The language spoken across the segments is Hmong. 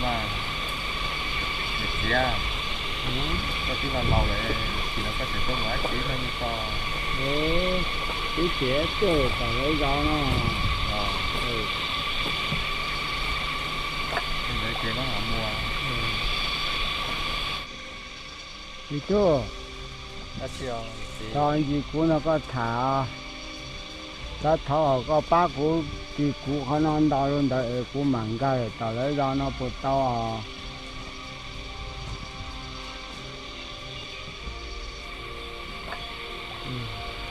Mas, niam txiv, koj twb laus laus lawm, tsis los koj tseem tuaj mus dab tsi no li ko? Twb txiav tuaj tom lawv zos no. Li ntawd ces koj mam mus. Li tub, tsis tau ntsis kuv nrog koj tham, tab thov koj pab kuv, tis kuv qhov no nto rau ntawd es kuv mam nkag tom lawv zos no puas tau os?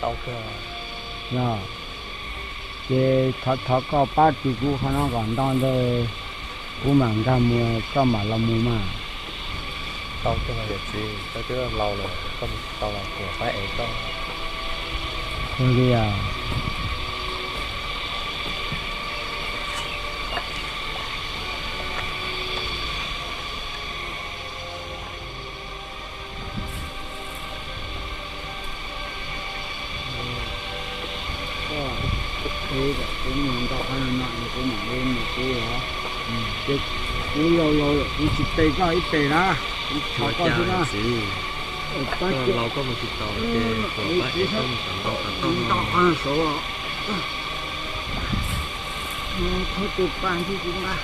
Tau kawg. Yog, ces thov thov koj pab tis kuv qhov no kom nto ntawd, kuv mam nkag mus koj mam los mus mas. Tau kawg mas yawm txiv, koj twb laus lawm, koj mus tsis tau los kuv pab ev koj. Ua li os. Kuv mus nto qhov no no es kuv mam li mus kuv os. Ces kuv laus laus lawm kuv tsis tes koj ib tes na, kuv thov koj xwb na. Koj laus koj mus tsis tau ces kuv pab ev koj mus kom nto qhov no saud os. Thov tus pas nrug kuv nqa.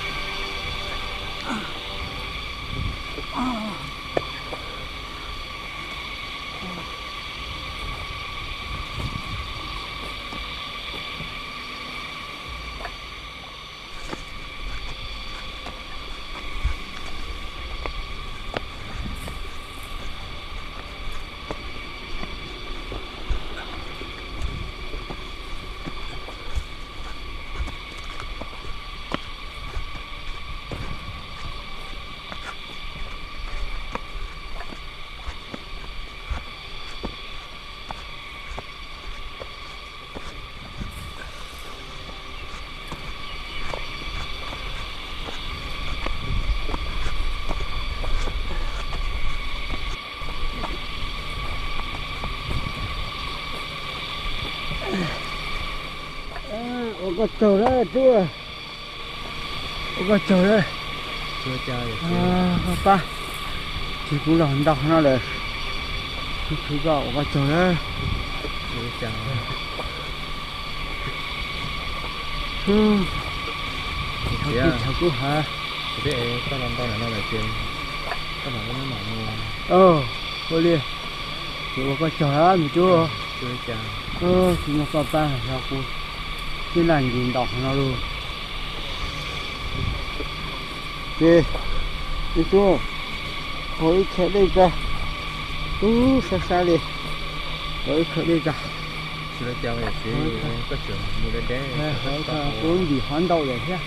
Ua koj tsaug lawm tub. Ua koj tsaug lawm. Koj pab, ces kuv los nto no lawm. Kuv khwv koj ua koj tsaug lawm. Thaum twg thaum kuv hav. Koj los nto no lawm ces koj mam li mam mus. Ua li, ces ua koj tsaug lawm me tub. Tsis muaj koj pab yog kuv twb laj ncis nto qhov no lauj. Ces me tub, haus ib khawm dej tso. Ub, sab sab li, haus ib khawm dej tso. Kuv ntim qhov ntau lawm thiab.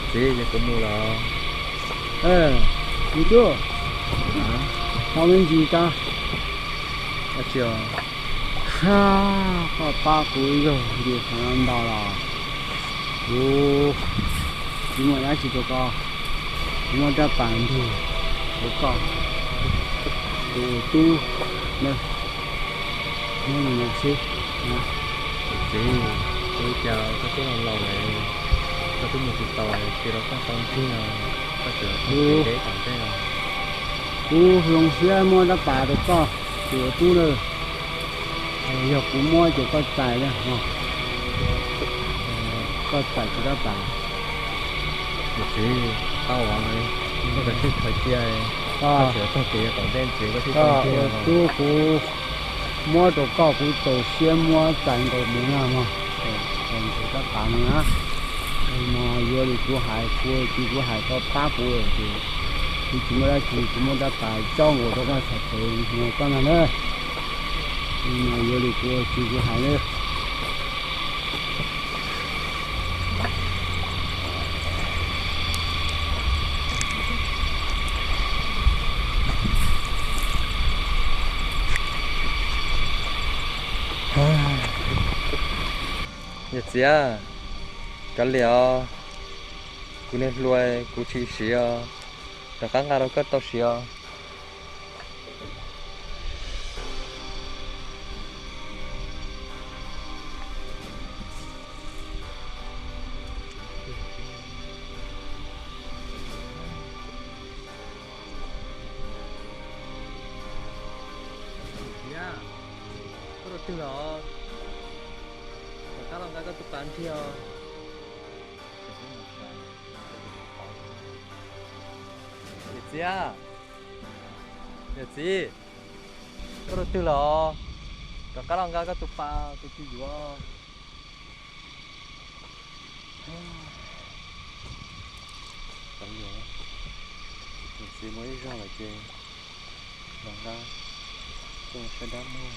Txiv, kuv mus lawm. Me tub, tau me ntsis tso. Koj pab kuv ib zaug nti qhov no nto los kuv tsis muaj dab tsi rau koj. Kuv muab rab pas ntug rau koj, tus tub na, muab li no xwb. Txiv, ua li cas koj twb laus laus lawm, koj twb mus tsis tau, cia rau koj tau ntsig no, koj tseem ua deb tom ntej no. Kuv zoo siab muab rab pas rau koj, tus tub na. Yog kuv muab ces koj txais na, koj txais kuv rab pas. Niam txiv, tau os, koj kav tsij khaws cia, koj tseem taug kev yav tom ntej ntxiv koj thiaj tau ntsig. Tus tub, kuv muab rau koj kuv txaus siab muab txais nkaus mus na mog. Txais nkaus rab pas no na. Mas yuav li kuv hais, kuv ua tsis kuv hais koj pab kuv ces kuv tsis muaj dab tsi, kuv muab rab pas cob nkaus rau koj txhais tes mus koj na na. Mas yuav li kuv ua tsis kuv hais na. Txiv, kav liam os, kuv niag hluas kuv tsis siv os, rov qab nqa rau koj tau siv os. Txiv, koj rau twg los? Rov qab los nqa koj tus pas nrhiav os. Yawm txiv, yawm txiv, koj rau twg los? Rov qab los nqa koj tus pas, kuv tsis yuav. Yawm txiv mus ib zaug lawm ces los nqa, tuaj saib dab muag.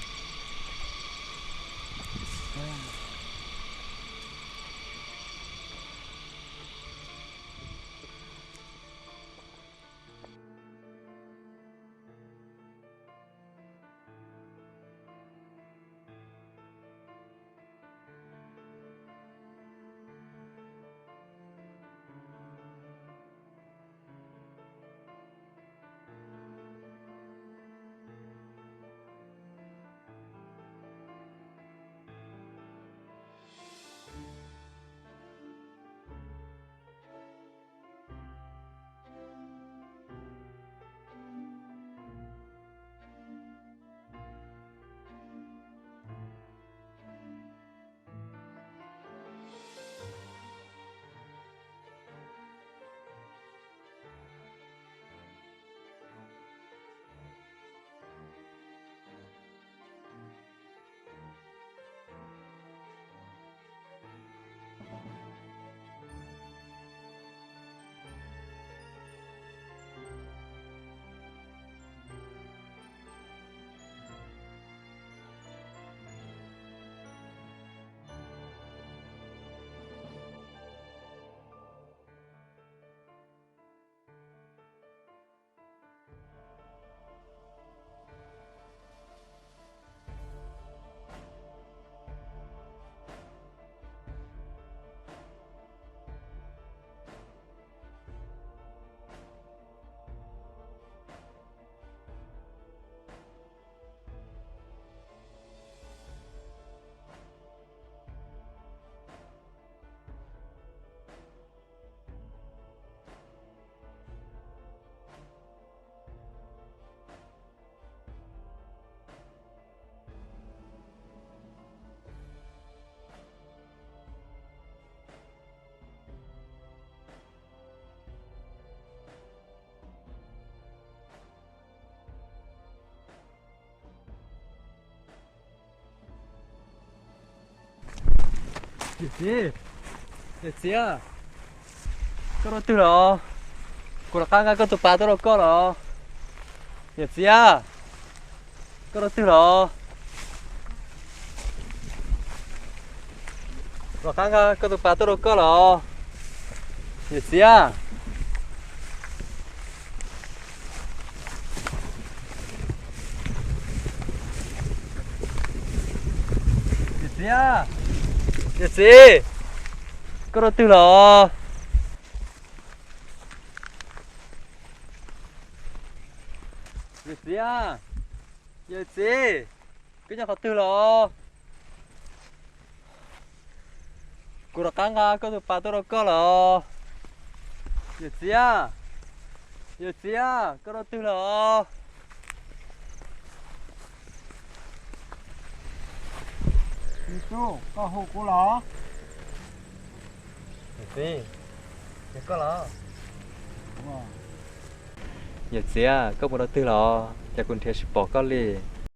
Yawm txiv, yawm txiv, koj rau twg los? Kuv rov qab nqa koj tus pas tuaj rau koj los? Yawm txiv, koj rau twg los? Rov qab nqa koj tus pas tuaj rau koj los? Yawm txiv, yawm txiv, yawm txiv, koj rau twg los? Yawm txiv, yawm txiv, koj nyob qhov twg los? Kuv rov qab nqa koj tus pas tuaj rau koj los? Yawm txiv, yawm txiv, koj rau twg los? Tub, koj hu kuv los? Yawm txiv, yog koj los? Yawm txiv, koj mus rau twg los? Cas kuv nrhiav tsis pom koj li.